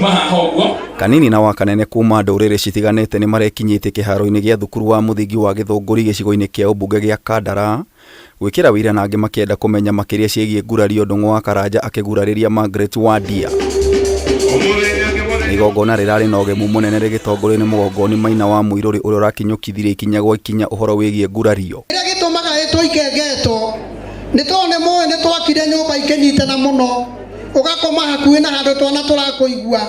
Kuma haha ũguo. Kanini na wakanene kuma ndũrĩrĩ citiganĩte nĩ marekinyĩtie kĩharo-inĩ gĩa thukuru wa mũthingi wa Gĩthũngũri gĩcigo-inĩ kĩa ũmbunge gĩa Kandara gwĩkĩra wĩira na angĩ makĩenda kũmenya makĩria ciĩgiĩ ngurario Ndung'u wa Karanja akĩgurarĩria Margaret Wandia. Nĩ igongona rĩrarĩ na ũgemu mũnene rĩgĩtongorio nĩ mũgongoni Maina wa Mũirũrĩ ũrĩa ũrakinyũkithirie ikinya gwa ikinya ũhoro wĩgiĩ ngurario. Kĩrĩa gĩtũmaga ĩtwo ikengetwo nĩ tondũ nĩ mũĩ nĩ twakire nyũmba ikĩnyitana mũno, ũgakoma hakuhĩ na handũ twana tũrakũigua.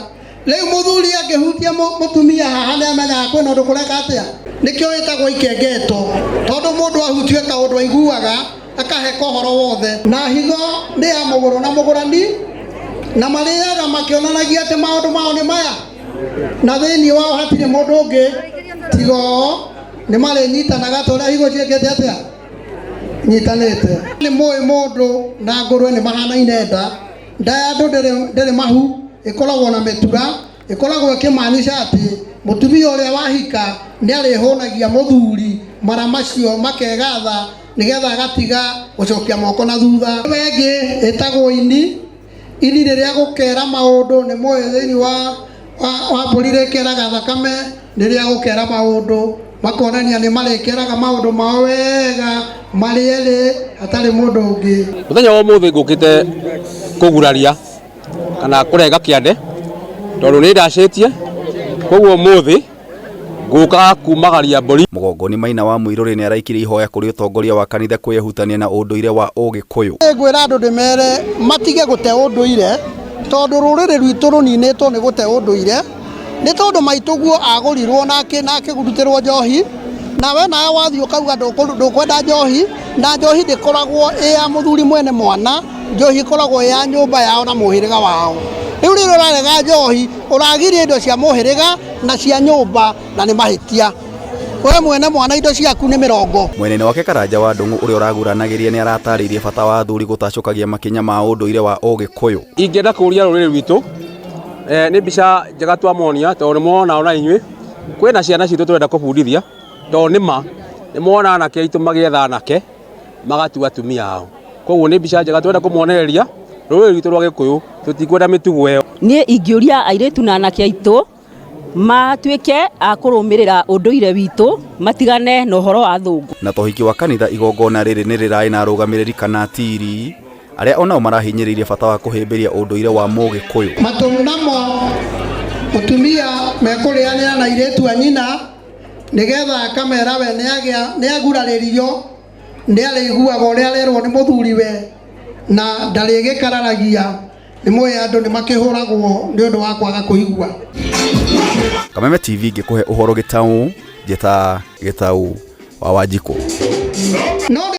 Rĩu mũthuri angĩhutia mũtumia haha nĩ amenyaga kwĩna ũndũ kũreka atĩa. Nĩkĩo ĩtagwo ikengeto, tondũ mũndũ ahutio kaũndũ aiguaga akaheka ũhoro wothe. Na hitho nĩ ya mũgũrũ na mũgũrani, na marĩaga makĩonanagia atĩ maũndũ mao nĩ maya, na thĩinĩ wao hatirĩ mũndũ ũngĩ tiga o, nĩ marĩnyitanaga ta ũrĩa higo ciĩkĩte atĩa, nyitanĩte. Nĩ mũĩ mũndũ na ngũrwe nĩ mahanaine nda. Nda ya andũ ndĩrĩ mahu, ĩkoragwo na mĩtura, ĩkoragwo ĩkĩmaanisha atĩ mũtumia ũrĩa wahika nĩ arĩhũnagia mũthuri mara macio makegatha nĩgetha agatiga gũcokia moko na thutha. Ĩyo ĩngĩ ĩtagwo ini, ini rĩrĩa gũkera maũndũ nĩ mũĩ thĩinĩ wa wa mbũri rĩkeraga thakame nĩ rĩa gũkera maũndũ, makonania nĩ marĩkeraga maũndũ mao wega marĩ erĩ hatarĩ mũndũ ũngĩ. Mũthenya wa ũmũthĩ ngũkĩte kũguraria kana kũrenga kĩande tondũ nĩ ndacĩtie, koguo ũmũthĩ ngũka kumagaria mbũri. Mũgongoni Maina wa Mũirũrĩ nĩ araikirie ihoya kũrĩ ũtongoria wa kanitha kwĩyehutania na ũndũire wa Ũgĩkũyũ. Ngwĩra andũ ndĩmere matige gũte ũndũire tondũ rũrĩrĩ rwitũ rũninĩtwo nĩ gũte ũndũire nĩ tondũ maitũguo agũrirwo na akĩrutĩrwo njohi nawe nawe wathiĩ ũkauga ndũkwenda njohi na njohi ndĩkoragwo ĩ ya mũthuri mwene mwana, njohi ĩkoragwo ĩ ya nyũmba yao na mũhĩrĩga wao. Rĩu rĩrĩa ũrarega njohi ũragiria indo cia mũhĩrĩga na cia nyũmba na nĩ mahĩtia. We mwene mwana indo ciaku nĩ mĩrongo. Mwena-inĩ wake Karanja wa Ndung'u ũrĩa ũraguranagĩria nĩ aratarĩirie bata wa athuri gũtacũkagia makinya ma ũndũire wa Ũgĩkũyũ. Ingĩenda kũria rũrĩrĩ rwitũ, nĩ mbica njega twamonia tondũ nĩ mwona ona inyuĩ, kwĩna ciana citũ tũrenda kũbundithia tondũ nĩ ma nĩ mwona anake aitũ magĩetha anake magatua atumia ao. Koguo nĩ mbica njega tũrenda kũmonereria rũrĩrĩ rwitũ rwa Gĩkũyũ tũtikwenda mĩtugo ĩyo. Niĩ ingĩũria airĩtu na anake aitũ matuĩke a kũrũmĩrĩra ũndũire witũ matigane na ũhoro wa thũngũ. Na to ũhiki wa kanitha, igongona rĩrĩ nĩ rĩraĩ na arũgamĩrĩri kana atiri arĩa onao marahinyĩrĩirie bata wa kũhĩmbĩria ũndũire wa Mũgĩkũyũ. Matũ namo mũtumia mekũrĩanĩra na airĩtu a nyina nĩgetha akamera we nĩagurarĩrio nĩarĩiguaga ũrĩa arerwo nĩ mũthuriwe na ndarĩgĩkararagia. Nĩ mũĩ andũ nĩ makĩhũragwo nĩ ũndũ wa kwaga kũigua. Kameme TV ngĩkũhe ũhoro gĩtaũ, njĩta Gĩtaũ wa Wanjikũ. No.